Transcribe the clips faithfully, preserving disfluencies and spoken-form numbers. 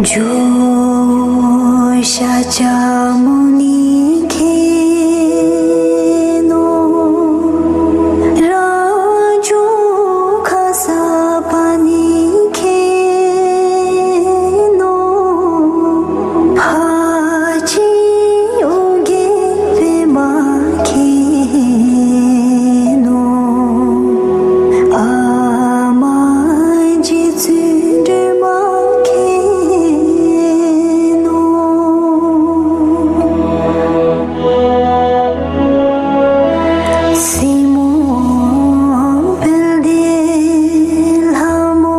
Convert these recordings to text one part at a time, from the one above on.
ཇོ་ཤཱཀྱ་མུ་ནི་མཁྱེན་ནོ། རང་བྱུང་ཁ་སརྤ་ཎི་མཁྱེན་ནོ། ཕ་ཆེན་ཨོ་རྒྱན་པདྨ་མཁྱེན་ནོ། ཨ་མ་རྗེ་བཙུན་སྒྲོལ་མ་མཁྱེན་ནོ། སྲིང་མོ་དཔལ་ལྡན་ལྷ་མོ་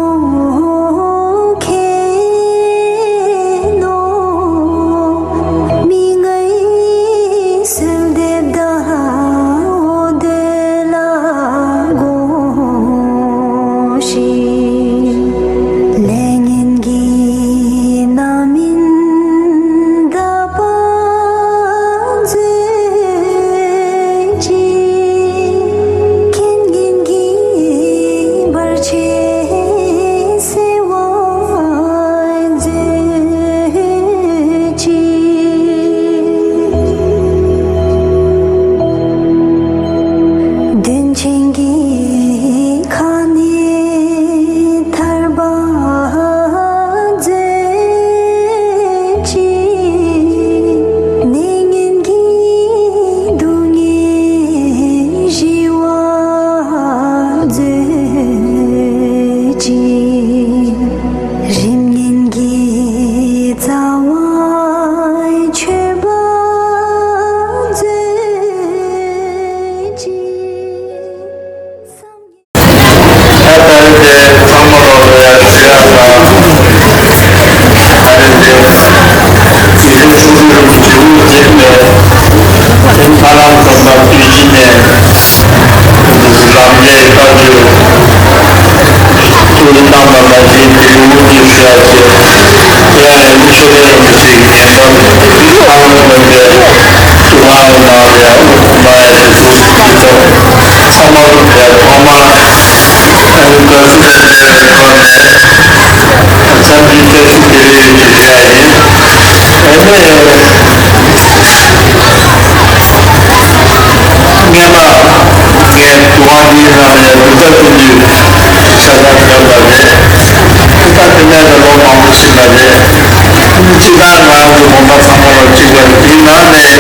མཁྱེན་ནོ། མི་མངོན་གསོལ་འདེབས་བདག་འོ་དོད་ལ་དགོངས་ཤིག། ལས་ངན་གྱི་རྣམ་སྨིན་དག་པར་མཛོད་ཅིག། རྐྱེན་ངན་གྱི་བར་ཆད་སེལ་བར་མཛོད་ཅིག། གདོན་ཆེན་གྱི་ཁ་ནས་ཐར་པ་མཛོད་ཅིག། ནད་ངན་གྱི་སྡུག་བསྔལ་ཞི་བར་མཛོད་ཅིག། རིམས་ངན་གྱི་རྩ་བ་ཆོད་པར་མཛོད་ཅིག། ད་ལྟ་དེ་ཚང་མ་ལོ་ལོ་ཡ་ཚེ་ཡ་ལ་ཨ་རེ་དེ་དེ་རིང་ཆུང་ཆུང་རིན་པོ་ཆེ་དབུ་འཛིན་པའི་ཐེམ་ཐ་ལམ་ཙམ་པ་དུས་ཀྱི་ནས། ལམ་ལས་བཀའ་བརྒྱུད། ཐུགས་བསམ་པ་ལ་བཞེས་ཏེ་ལུས་ཀྱི་ཤ་ཆེ། དེ་ཡང་ནི་ཆོས་ལས་ཡིན་ཞིག་ངན་པ་ཨ་ལོ་མོན་པའི་དུ་མ་ལ་མ་ལ་ཡ་དབུ་གུ་མ་ཡ་ཞིག་ཚུགས་ཀྱི་ཚོགས་ཚང་མ་ལ་ཡ་ཐོག་མ་ཨ་ནི་བཀའ་ཟུར་ནས་ལས་བའི་སྐོར་ནས། ཚ་འདི་སྐྱབས་ཆུ་དེ་རིང་ཡོད་ཀྱི་ཤ་ཡིན། ཨ་ནི། སྔས་མ་ངས་དུ་བ་འདིའི་ནང་ནས་བུ་ཚ་ཀུན་འདུས་ཤ་ཚ་བརྒྱབ་པ་རེད། ད་དེ་ནས་ད་ལོ་མང་པོ་ཕྱིན་པ་རེད། ཨ་ནི་ཕྱི་ཟླ་ལྔ་གི་དགོན་པ་ཚང་མ་ལ་གཅིག་པ་རེད། དེའི་ནང་ནས་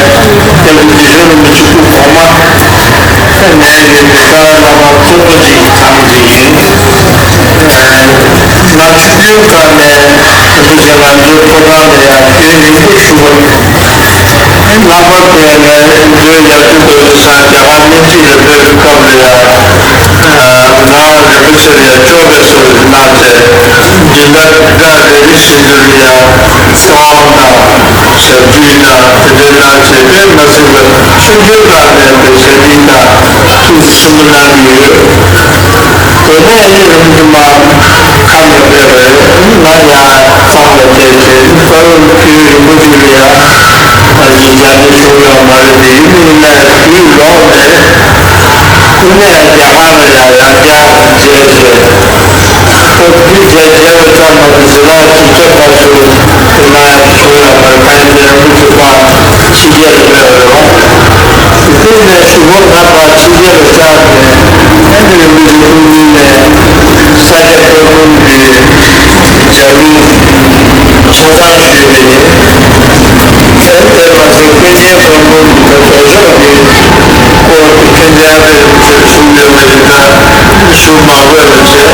ཨ་ནི་ངས་སྐྱབས་རྗེ་དེ་བཞིན་རིན་པོ་ཆེ་སྐུ་གོང་མ་ནས་ཀྱི་ད་རྣམ་པ་གཙོ་བོ་ཅིག་ཚང་ཅིག་ཡིན། ང་ཆུང་ཆུང་སྐབས་ནས་རིན་པོ་ཆེ་ལགས་འདིའི་ཕོ་བྲང་ལ་ཡང་སྐྱོན་ཡོད་པོ་ཞུ་བ་ཡིན། ལྷག་པར་དུ་ཡང་ངས་འདིའི་ཡར་ཐོན་དུ་ཡོད་ས་རྒྱ་གར་སྨན་རྩིས་ལ་ཕེབས་པའི་སྐབས་ལ་ཡང་ང་རིན་པོ་ཆེ་ལ་ཡང་ཅོག་གི་སུ་གནང་སྟེ་འཛིན་གྲྭ་འདི་འདྲ་ལས་རིགས་ཤིག་འདི་ལ་ཡང་གསོལ་བ་དང་ཞབས་ཀྱུ་དང་དེ་འདྲའི་གནང་བྱས་དཔེ་མ་སྲིད་པའི་ཆུང་ཆུང་སྐབས་ནས་དེ་ཞབས་ཀྱུ་དང་ཐུགས་ཆེན་པོ་གནང་གི་ཡོད། དེ་ནས་ཨེ་རིམ་གྱིས་མར་ཁམས་ལ་ཕེབས་པ་རེད། ང་ཡང་མཚམས་ལ་བསྡད་དེ་དཀར་ཡོལ་ཁུལ་རིན་པོ་ཆེ་ལ་ཡང་ཨ་ནི་སྦྱང་བརྩོན་ཞུ་ཡོད་མ་རེད་དེ། ཡིན་ནའི་དུས་ལོག་ནས་དེ་ནས་རྒྱ་གར་ལ་ཡང་ཡང་བསྐྱར་མཇལ་ཏེ། ཁོ་དུས་མཇལ་མཇལ་བའི་མཚམས་ལ་དེ་ཟི་ལ་གཞིས་ཆགས་བཀའ་ཟུར་དེ་ན་ཡང་ཞུ་ཡོད་མ་རེད། ཁ་ཡོད་དེ་རིན་པོ་ཆེ་ཁོང་ཕྱི་རྒྱལ་ལ་ཕེབས་པ་རེད་བ། དེ་ནས་གཞུག་གུ་ང་ཕར་ཕྱི་རྒྱལ་ལ་བཅར་ནས་ཨ་ནི་རིན་པོ་ཆེ་སྐུ་མདུན་ནས་ས་སྐྱ་བཀའ་འབུམ་གྱི་ཞབས་ཀྱུ་ཆ་ཚང་ཞུས་པ་ཡིན། ཨ་ནི་དེ་མ་ཟད་ཀུན་མཁྱེན་བཀའ་འབུམ་གྱི་ད་ལྡོག་ཕྱོགས་ཀྱི་སྐོར་དེ་མཁྱེན་ཚན་ཨ་ཕའི་ཚེ་གསུམ་ལྡན་པ་དེ་འདྲ་ཞུ་མ་དགོས་པ་བྱས།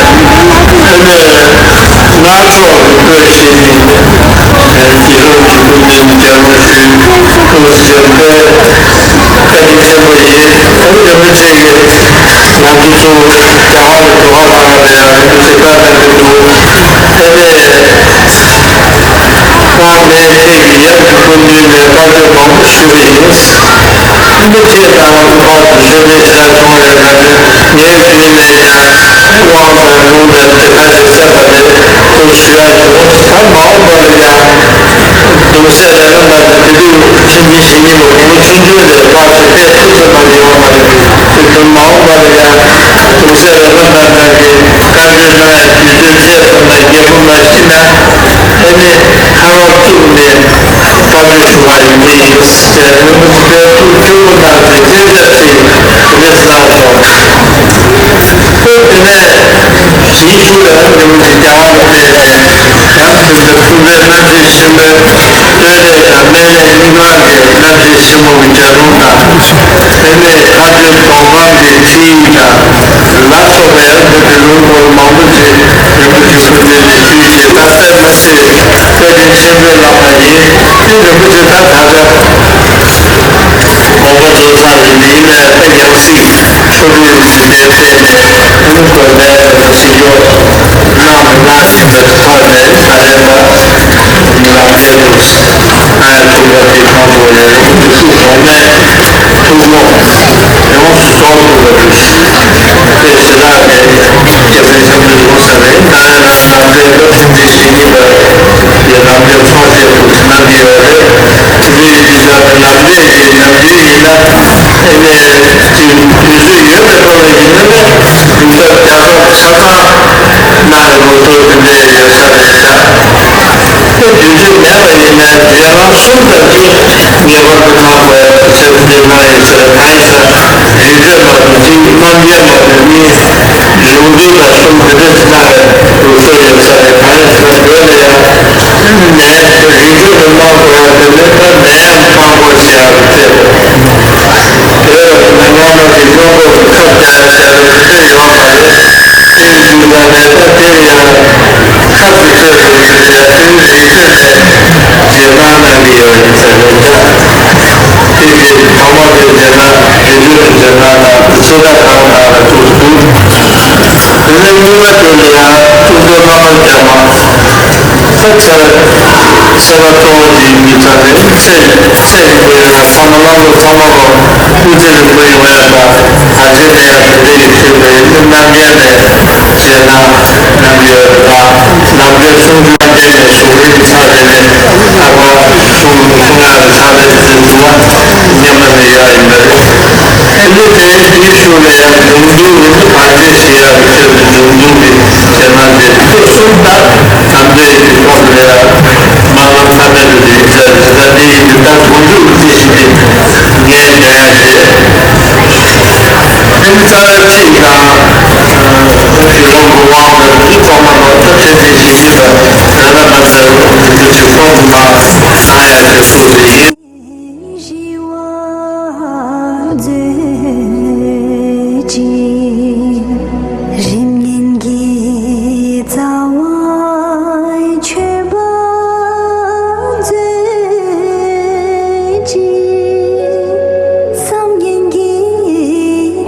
ཨ་ནི་ང་ཕྱོགས་ཀྱི་བོད་ རིན་པོ་ཆེ་ཐུགས་སྤྲོ་པོ་གནང་སྟེ་སྐད་ཆ་དེ་དེ་ནས་གནང་སོང་། ཁོས་དེ་ནས་ཞིབ་ཞིབ་ལ་རིན་པོ་ཆེ་རྒྱ་གར་ལ་ཕེབས་ནས་ཡང་ཁྱོད་ཚོ་ཐུགས་རྗེ་རྣམ་དཔྱོད་ཆེན་པོའི་སྟོད་ལས་དང་སྨན་ལས་གཉིས་ཀ་གི་རྣམ་དཔྱོད་ཆེན་པོ་གི་སྦྱར་ལུང་དང་། དེ་ནས་ཐམས་ཅད་སྡོམ་པ་གི་ཁྲིད་ཡིག་དང་ལ་སོགས་པའི་དེ་འདྲའི་ལུང་ཐོག་མང་པོ་ཞིག་རིན་པོ་ཆེ་སྐུ་མདུན་ནས་ཞུས་ཤིང་། ད་གསལ་མ་གསལ་དཔེ་དེ་ཆེན་པོའི་བསླབ་པ་ཡིན། དེ་རིན་པོ་ཆེ་ད་ད་ལྟ་དགོངས་པ་རྫོགས་ཚར་རེད། ཡིན་ནའི་ད་ཡང་སྲིད་ཆོ་འཕྲུལ་གྱི་ཟིན་བྲིས་བསྟན་ནས་ཨ་ནི་དགོན་པའི་ལས་ཀ་ཞིག་ཡོད། གནང་མི་གནང་ཟེར་བའི་ཐོག་ནས་ད་ལན་པ་ཉེ་ལམ་ཚེ་རིང་ཨ་ཡ་ཐུག་པ་དེ་ཁོང་ཚོ་ཡང་ཡུལ་དུ་ཐུག་སོང་ནས་ཐུགས་སྨོན་ཡོངས་སུ་རྫོགས་ཐུབ་པ་དེ་ཞེ་དྲག་རེད། སྐྱབས་མགོན་ཆེན་པོའི་ལུགས་སྲོལ་རེད། ད་ཡང་ན་རང་རེ་སྐབས་ཐེངས་འདི་ཞིག་ཡིན་པ་རེད། རང་རེ་ཚོགས་བཅས་ཐུགས་ཀྱི་རྣམ་འགྱུར་ཡོད་རེད། དེ་འདྲའི་ཡིན་དུས་ཙང་ད་ལམ་འབྲས་ཀྱི་ནམ་རྒྱུན་ཡིན་ན་ཨེ་ནས་དུས་དུས་ཚོད་ཡོད་པའི་ཐོག་ལ་ཡིན་ན་ནི་དུས་སྐབས་རྒྱལ་ཁབ་ཆ་ཚང་གནང་བའི་ལོ་ཐོ་དེ་འདྲ་ཡོད་ས་རེད་ཤག་ཁོ་དུས་ཚོད་མེད་པ་ཡིན་ན་དེ་རང་གསུམ་དང་གཅིག་ངེས་པར་དུ་གནང་དགོས་ཡ་ཆེད་དུ་འདེམས་གནང་ཡིན་ཟེར། གང་ཡིན་ཟེར་རིན་བྲལ་མ་གཏོགས་གཅིག་དམག་འཁྱེར་མ་གཏོགས་གཉིས། གཞུང་འཛིན་དང་གསུམ་དེ་འདྲ་ཅིག་གནང་བའི་ལུགས་སྲོལ་ཡོད་ས་རེད། གང་ཡིན་ཟེར་བོད་ལ་ཡང་ནས་རིན་བྲལ་དུ་གནང་དགོས་ཡ་དེ་ནི་ད་ནས་ཡང་ཁག་པོ་ཆགས་རེད་ཟེར། དེ་ནས་སྔ་མ་གི་སྔོན་འགོག་གི་ཁབ་རྒྱག་ཡ་བྱ་བའི་དུས་ཚོད་ཡོད་མ་རེད། དེ་ཡིན་དུས་ད་ནས་ད་དེ་ཡང་ཁ་ཚིག་ཚོད་ཀྱི་ཡོད་ཀྱི་ཡ་དེ་རིགས་ཚོད་ནས་རྗེས་འབྲང་གནང་གི་ཡོད་རེད་ཟེར་རེད་ད། དེ་དེ་ཐོག་མ་དེ་རྗེས་འབྲང་རིན་བྲལ་དུ་རྗེས་འབྲང་དང་ཚོད་ལྟ་གང་དག་ལ་ཐུགས་སུ་ཆུད། དེ་ནས་གཉིས་པ་དེ་ལ་ཡང་ཐུགས་སྤྲོ་བསྔགས་པ་རྒྱ་མ། ད་ཚེ་ཚེ་བ་གཙོ་བོ་དེའི་མི་ཚང་རེད། ཚེ་ཚེ་ཡིན་པའི་ཡང་ན་ཚང་མ་བློ་ཚང་མ་གོ་སྐུ་ཚེ་རིང་པོ་ཡོང་ཡ་ད་ད་ཆེན་ནས་ཡང་དེ་འདྲ་ཡིན་ཚེ་བའི་རྣམ་རྒྱལ་ནས་རྗེས་འབྲང་རྣམ་རྒྱལ་དང་ལམ་འབྲས་གསུང་རྒྱུན་རྣམ་རྒྱལ་ནས་ཞུགས་རིགས་ཚར་རེ་ནས་ཨ་བ་གསུང་ངག་གི་ཚར་རེ་དེ་ཚོ་ཉམས་ལ་ནས་ཡ་ཡིན་པ་རེད། ཨ་ནི་དེ་དེའི་ཤུལ་ལ་ཡང་འབྱུང་འགྱུར་ནི་བར་ཆད་ཞི་ཡག་གི་ཆེད་དུ་འབྱུང་འགྱུར་གྱི་ཞེ་ན་དེ་ཚེ་གསུམ་དང་ལམ་འབྲས་ཀྱི་ཐོག་ལ་ཡང་མ་ལམ་ཐ་མལ་དུ་ཡིན་ཚར་ཞེ་ན་དེ་ཡིན་དུས་ད་འགོ་འཛུགས་ཚེ་ཞིག་གི་ངས་ཉན་ཡ་རེད། དེ་ནི་རྩ་བའི་ཚིག་དང་ཞུ་སྟངས་གོ་བ་འོང་བའི་ཚིག་ཐོག་མ་ལ་ད་ཚེ་འདི་ཞིག་ཡིན་པ་ཡང་ན་ང་ཚོའི་རིན་པོ་ཆེ་ཁོང་དུ་མ་ཨ་ཡ་དེ་སོགས་ལ་ཡིན། ཞི་བ་མཛོད་ཅིག་རིམ་གཉིས་ཀྱི་རྩ་བ་མཆོད་པ་མཛོད་ཅིག་བསམ་གྱིས་མི་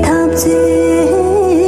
ཁྱབ་མཛོད།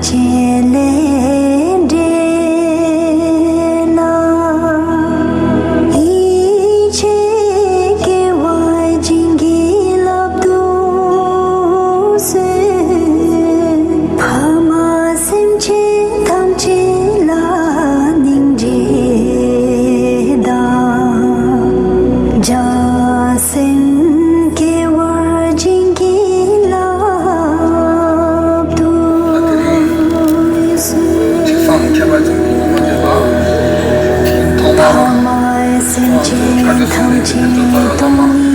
ཆེ་ལས་འདྲེན་ན། ཡིད་ཆེས་སྐྱེ་བ་བྱིན་གྱིས་བརླབ་ཏུ་གསོལ། ཕ་མ་སེམས་ཅན་ཐམས་ཅད་ལ་སྙིང་རྗེ་དང་། བྱང་སེམས་སྐྱེ་བར་བྱིན་གྱིས་བརླབ་ཏུ་གསོལ། ཕ་མ་སེམས་ཅན་ཐམས་ཅད་སྟོང་ཉིད།